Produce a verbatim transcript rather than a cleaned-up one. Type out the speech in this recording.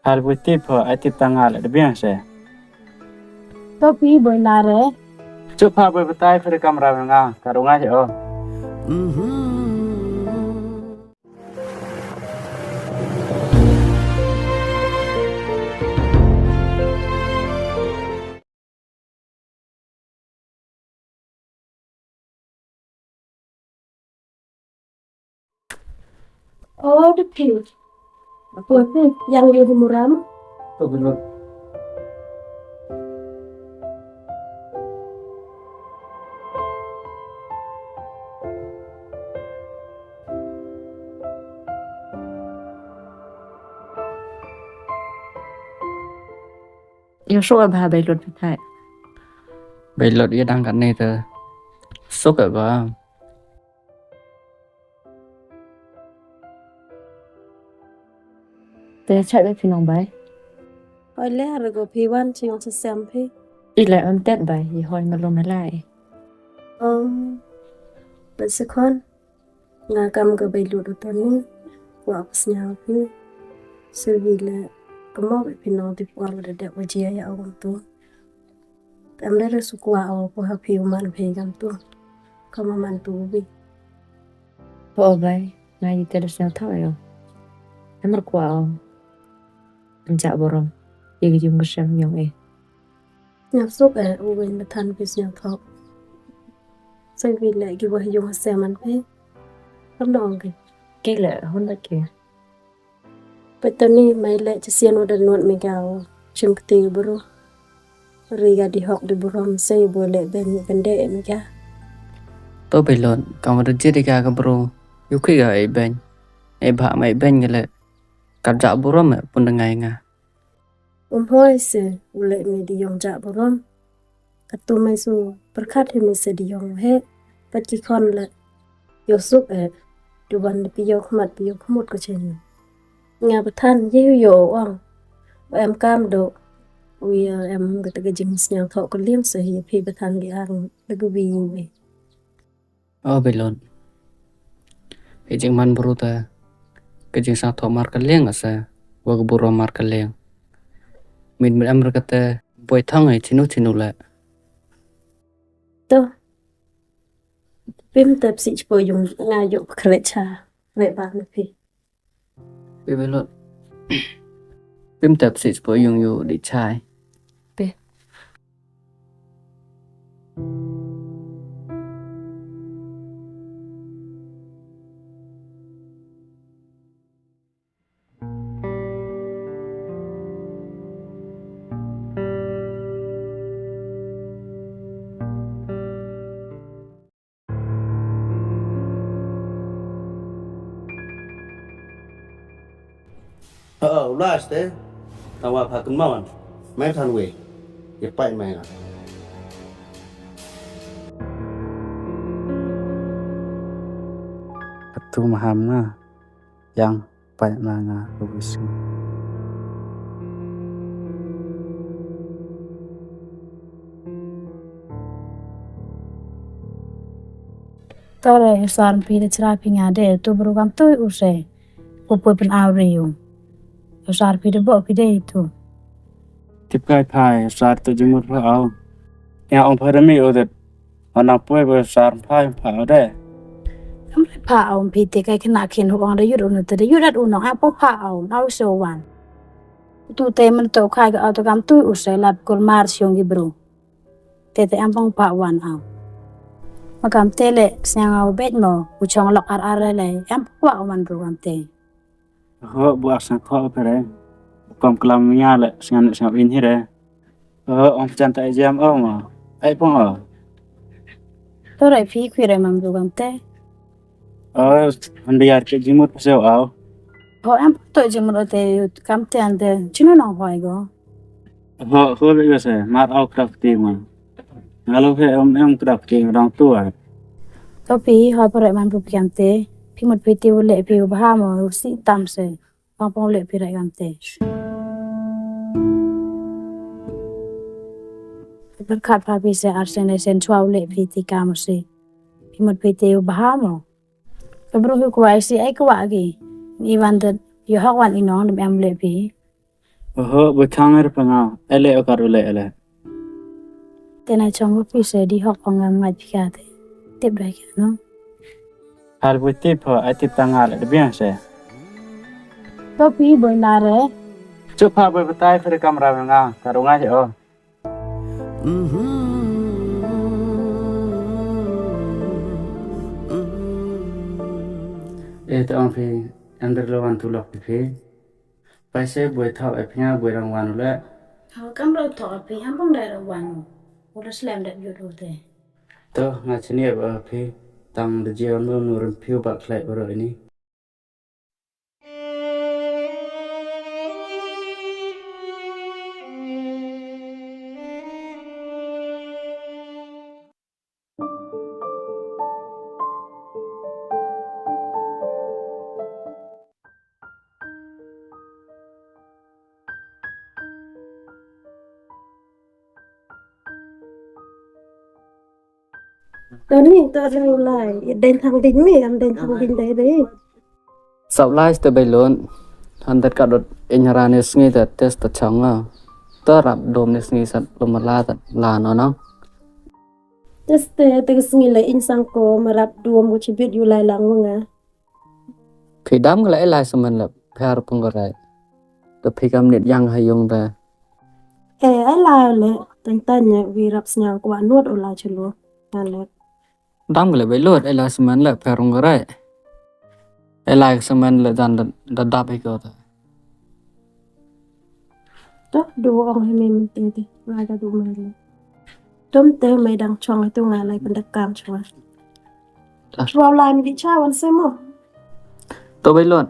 Khal boi tip pho, ai tip tang nga le da biang se. To phi boi la re. Chup pha boi batai phi re kamra nga, ka ru nga je o. Oh, the pink. Poi phi, yang ye humuram. To, good luck. Yoh suk a bha Bailut phi thai. Bailut ya dang katni te. Suk a bha. Te chait ba phi nong bai. Hoi le, re ko phi wan ching sa sem phi. I le am tet bai, i hoi ma lo ma lai. Um, ba se khon. Nga kam ka Bailut u Tony, kwah u sñiaw phi. Sa wi le, ka mo phi nong tip kwah da dep wa jia ya ong tu. Em le re su kwah o, ko ha phi u man phi kam tu. Ka ma man tu wi. Ho bai, nga i te da sñiaw thaw yo. Em re kwah o. Em ja burom. Ye ki yung ka sem yong e. Sñiaw suk e, u wei na than phi sñiaw thok. Sa wi le ki wa yung ha sem man phi. Kam dong ki. Ki le, hun da ki. Peit to ni, mai le, chi sian wa da nuat mi ka o. Chim kti bru. Ri ka di hok di burom, sa i boi le ben, ben de mi ka. To Bailut, kam wa da jit di ka ka bru. Yu ki ka e ben. E bha mai ben ka le. Kap ja burom e, pun da ngai nga. Um hoi se, u le mi di yong ja burom. Katu mai su, pyrkhat hi mi se di yong he. Pat ki khon le, yoh suk e, du wan le pi yoh khmat, pi yoh khmut ko chen. Nga ba than, ye yu yoh ong. Ba em kam do, u ya em kata ka jing sñiaw thok ka liang se, ye phi ba than ki ang, le ka wi wi. O Bailut. Ka jingman bru te, ka jingsñiawthooh mar ka liang ase, wa ka burom mar ka liang. Mit mit em re kate, boi thong e chinu chinu le. To. Pim tep si chpo yung nga yoh kre cha, kre ba na phi. Pi Bailut. Pim tep si chpo yung yu di chai. Pi. Oh, last eh. Tawa pha kynmaw. Mai than wei. Ye pai mai nga. Katu maham nga. Yang pai ma nga ko bisu. Tore sar phi de chra phi nga de tu bru kam tu u se. Ko poi pyn aw re yu. Sar phi de bo phi de tu. Tip kai phai, sar tu jingmut pha aw. Ya ong pha re mi o det. Wan nang poi bo sar phai pha aw de. Kam re pha aw phi te kai kena khin hu ong de yut unu te de yut dat unu a po pha aw, aw so wan. Tu te men to khai ka aw to kam tu u se lap kul mar siong ki bru. Te te em pong pha wan aw. Ma kam te le sñiang aw bet mo, u chong lok ar ar le le, em pong wa man bru kam te. Ho, bu ak sang kho phere. Kom klam nya le, sñiang sñiang in hi re. Ho, ong chan ta jam o mo. Ai pong o. To rai phi khui re mam bru kam te. O, han biar ke jimut pase o. Ho, em to jimut o te, kam te an te, chino nong hoi go. Ho, ho le se, mar au krak ti ma. Ngalo he em em krak ti rong tu ai. To phi, ho pare man pu pian te, phi mut phi ti u le phi u bha mo, u si tam se, pang pong le phi rai kam te. Berkat pha phi se ar sen le sen chwa u le phi ti kam se. Phi mut phi ti u bha mo. Ka bru hi kwah si ai kwah ki. Ni wan te, yo hok wan i nong, dem em le phi. Oho, boi khang er pha nga, ele o kar u le ele. Te na chong ko phi se di hok pha nga ngai phi ka te. Tip dai ka no. Hal boi tip pha, ai tip ta nga le de biang se. To phi boi na re. Chup pha boi batai pha re kamra nga, kar u ngai o. E, to ong phi, under lo wan tu lok phi. Paise boi thok e phi nga boi rang wan u le. Hau kam ro thok e phi, ham pong dai ro wan u. U le slem dep yut u te. To, nga chini e ba phi, tang de jia nu nu rem phiu ba khlai u ro ini. Toni, to rau lai, ya deng thang ding mi, am deng thang ding dai dai. Sap lai ste bai lun, han det ka dot inyara ni sngi ta test ta chang nga. Ta rap dom ni sngi sat lumala ta la no nang. Test te, te sngi le in sang ko, ma rap dom ko chibit yu lai lang wa nga. Phi dam ka le e lai samen le, phi har pung ka rai. Ta phi kam nit yang ha yung ta. E, e lai le, tang tanya wi rap snyang ko wa nuot u lai chulu. Nga le. Dam ka le bai lut, e lai samen le, phi har pung ka rai. E lai samen le dan da, da dap i ko ta. To, du ong hi me mynte te, nga ka du me le. Tum te me dang chong tu nga lai pynda kam chwa. Ah. Chwa lai mi di cha wan se mo. To bai lon.